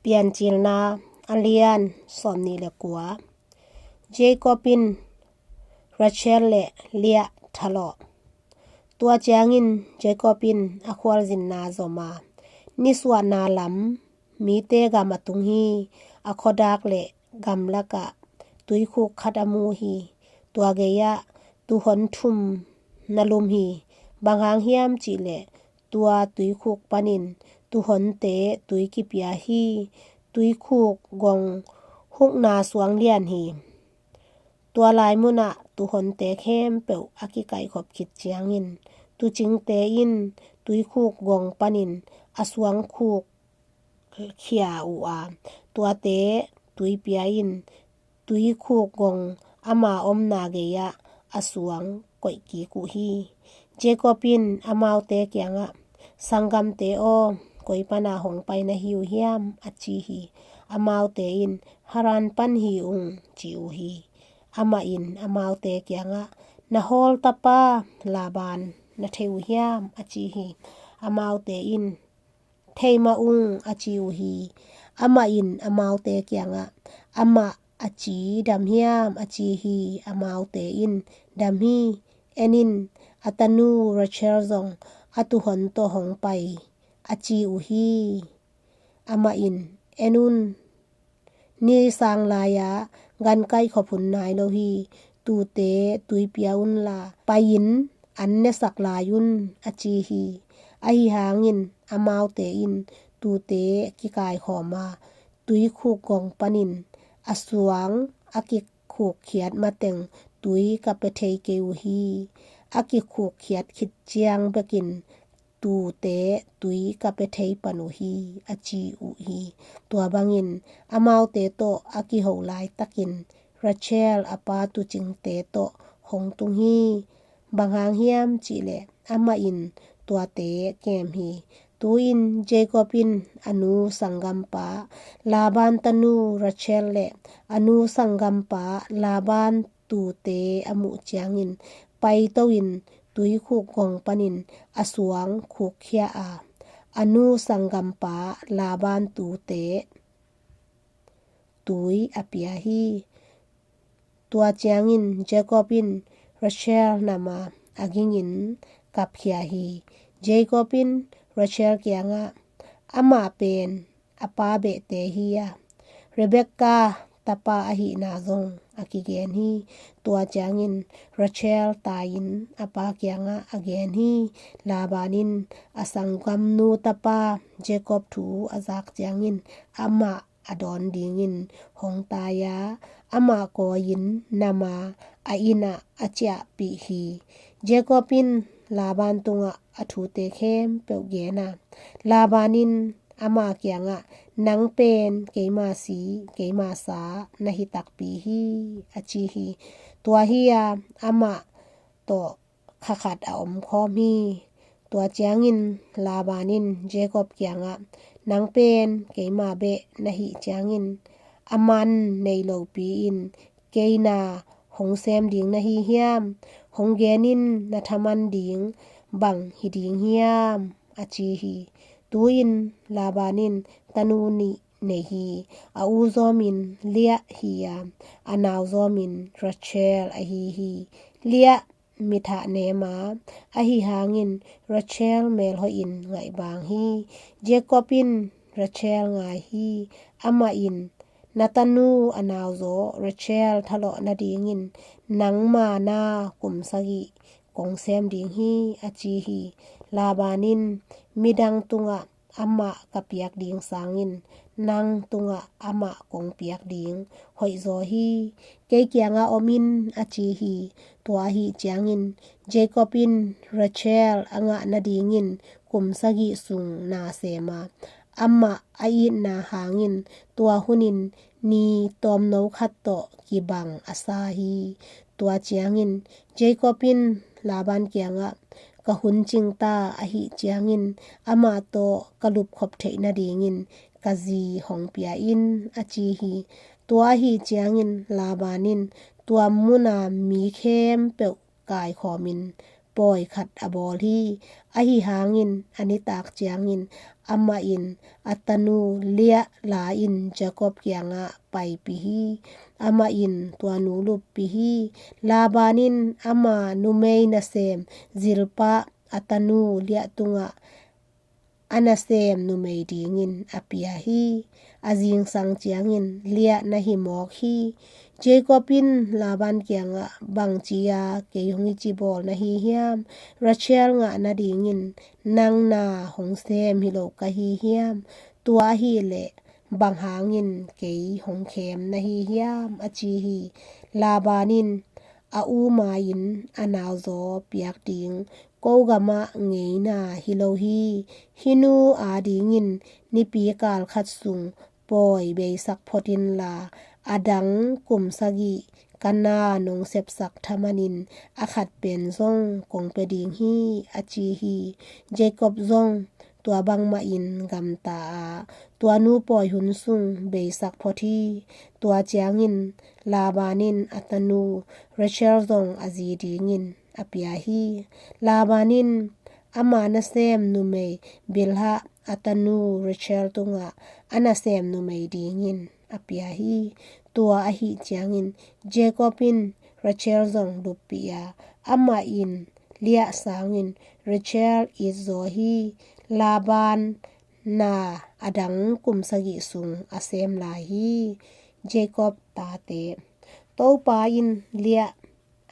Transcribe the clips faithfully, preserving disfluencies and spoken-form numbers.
Piancilna a lian sawmnih le kua. Jacob in Rachel le Leah thalawh. Tua ciangin Jacob in a khualzinna zom a, nisuahna lam mite gam a tung hi. A khuadak le gamlakah tuikhuk khat a mu hi. Tua gei-ah tuhon thum na lum hi. Bang hang hiam cihleh tua tuikhuk panin tuhonte tui kipia hi. Tuikhuk gong hukna suang lian hi. Tua lai munah tuhonte khempeuh a kikaikhop khit ciangin tuucingte in tuikhuk gong panin a suang khukkhia uh a, tuate tui pia in tuikhuk gong ama omna gei-ah a suang koih kik uh hi. Jacob in amaute kiangah, "Sanggamte aw, koi pana hong pai na hi uh hiam?" a ci hi. Amaute in, "Haran pan hi ung," ci uh hi. Amah in amaute kiangah, "Na hawl tapa Laban na thei uh hiam?" a ci hi. Amaute in, "Thei mah ung," a ci uh hi. Amah in amaute kiangah, "Amah a ci dam hiam?" a ci hi. Amaute in, "Dam hi. En in, a tanu Rachel zong a tuhon tawh hong pai," a ci uh hi. Amah in, "En un, ni sang lai-a gan kaikhop hun nai lo hi. Tuute tui pia unla pai-in an nesak lai un," a ci hi. Ahi hangin amaute in tuute kikaikhawm a, tuikhuk gong panin a suang a kikhukkhiat mateng tui ka pia thei kei uh hi. A kikhukkhiat khit ciang bekin tuute tui ka pia thei pan uh hi, a ci uh hi. Tua bangin amaute tawh a kiho laitakin Rachel a pa tuucingte tawh hong tung hi. Bang hang hiam cihleh amah in tuate kem hi. Tu-in Jacob in a nu sanggampa Laban tanu Rachel le a nu sanggampa Laban tuute a muh ciangin paito-in tuikhuk gong panin a suang khukkhia a, a nu sanggampa Laban tuute tui a pia hi. Tua ciangin Jacob in Rachel nam a, a gingin kapkhia hi. Jacob in Rachel kiangah, "Amah pen a pa behte hi a, Rebekah tapa ahihna zong a kigen hi." Tua ciangin Rachel tai-in a pa kiangah a gen hi. Laban in a sanggamnu tapa Jacob thu a zak ciangin amah a dawn dingin hong tai a, amah kawi-in nam a, a inn ah a ciahpih hi. Jacob in Laban tungah a thute khempeuh gen a, Laban in ama kiangah, "Nang pen keima si, keima sa na hi takpi hi," a ci hi. Tua hi a, amah tawh kha khat a omkhawm hi. Tua ciangin Laban in Jacob kiangah, "Nang pen keima beh na hih ciangin a man nei lopi-in kei na hong sem ding na hi hiam? Hong gen in, na thaman ding bang hi ding hiam?" a ci hi. Tu-in Laban in tanu nih nei hi. A u zawmin Leah hi a, a nau zawmin Rachel ahi hi. Leah mithah nem a, ahi hangin Rachel melhoihin ngaihbang hi. Jacob in Rachel ngai hi. Amah in, "Na tanu a nauzaw Rachel thalawh nadingin nangma na kum sagih kong sem ding hi," a ci hi. Laban in, "Midang tungah amah ka piak ding sangin nang tungah amah kong piak ding hoihzaw hi. Kei kiangah om in," a ci hi. Tua ahi ciangin Jacob in Rachel a ngah nadingin kum sagih sung na sem a, amah a itna hangin tua hunin ni tawmno khat tawh kibang a sa hi. Tua ciangin Jacob in Laban kiangah, "Ka hun cingta ahih ciangin amah tawh ka lupkhop theih nadingin ka zi hong pia in," a ci hi. Tua ahi ciangin Laban in tua muna mi khempeuh kaikhawmin pawi khat a bawl hi. Ahi hangin a nitak ciangin amah in a tanu Leah la-in Jacob kiangah paipih hi. Amah in tua nu luppih hi. Laban in ama numei nasem Zilpah a tanu Leah tungah a nasem numei dingin a pia hi. A zingsang ciangin Leah na hi mawk hi. Jacob in Laban kiangah, "Bangci-a kei hong hi cibawl na hi hiam? Rachel ngah nadingin nang na hong sem hi lo ka hi hiam? Tua ahileh bang hangin kei hong khem na hi hiam?" a ci hi. Laban in, "A u mai-in a nauzaw piak ding ko gamah ngeina hi lo hi. Hih nu adingin nipi kal khat sung pawi beisak phot inla, a dang kum sagih ka na nong sepsak thamanin a khat pen zong kong pia ding hi," a ci hi. Jacob zong tua bangmahin gamta a, tua nu pawi hun sung beisak phot hi. Tua ciangin Laban in a tanu Rachel zong a zi dingin a pia hi. Laban in ama nasem numei Bilhah a tanu Rachel tungah a nasem numei dingin a pia hi. Tua ahih ciangin Jacob in Rachel zong luppih a, amah in Leah sangin Rachel it zaw hi. Laban na a dang kum sagih sung a sem lai hi. Jacob tate. Topa in Leah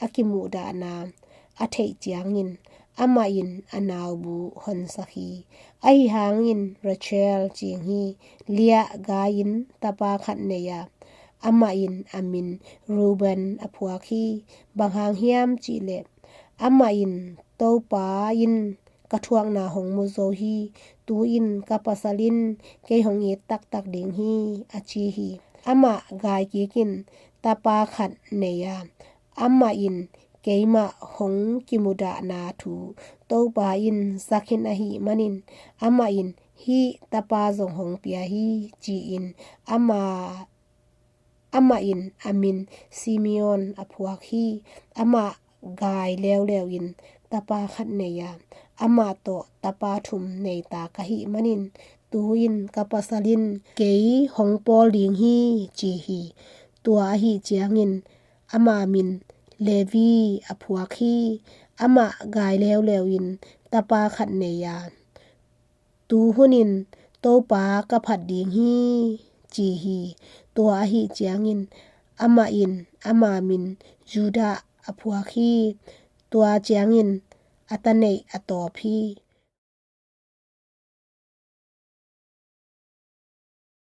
a kimuhdahna a theih ciangin amah in a naubu honsak hi. Ahi hangin Rachel cing hi. Leah gai-in tapa khat nei a, amah in a min Reuben a phuak hi. Bang hang hiam cihleh amah in, "Topa in ka thuakna hong mu zo hi. Tu-in ka pasal in kei hong it taktak ding hi," a ci hi. Amah gai kik in tapa khat nei a, amah in, "Keimah hong kimuhdahna thu Topa in za khin ahih manin amah in hih tapa zong hong pia hi," ci-in ama, amah in a min Simeon a phuak hi. Amah gai leuleu in tapa khat nei a, amah tawh tapa thum nei ta ka hih manin tu-in ka pasal in kei hong pawl ding hi, ci hi. Tua ahih ciangin ama min Levi a phuak hi. Amah gai leuleu in tapa khat nei a, "Tu hunin Topa ka phat ding hi," ci hi. Tua ahih ciangin amah in ama min Judah a phuak hi. Tua ciangin a ta neih a tawp hi.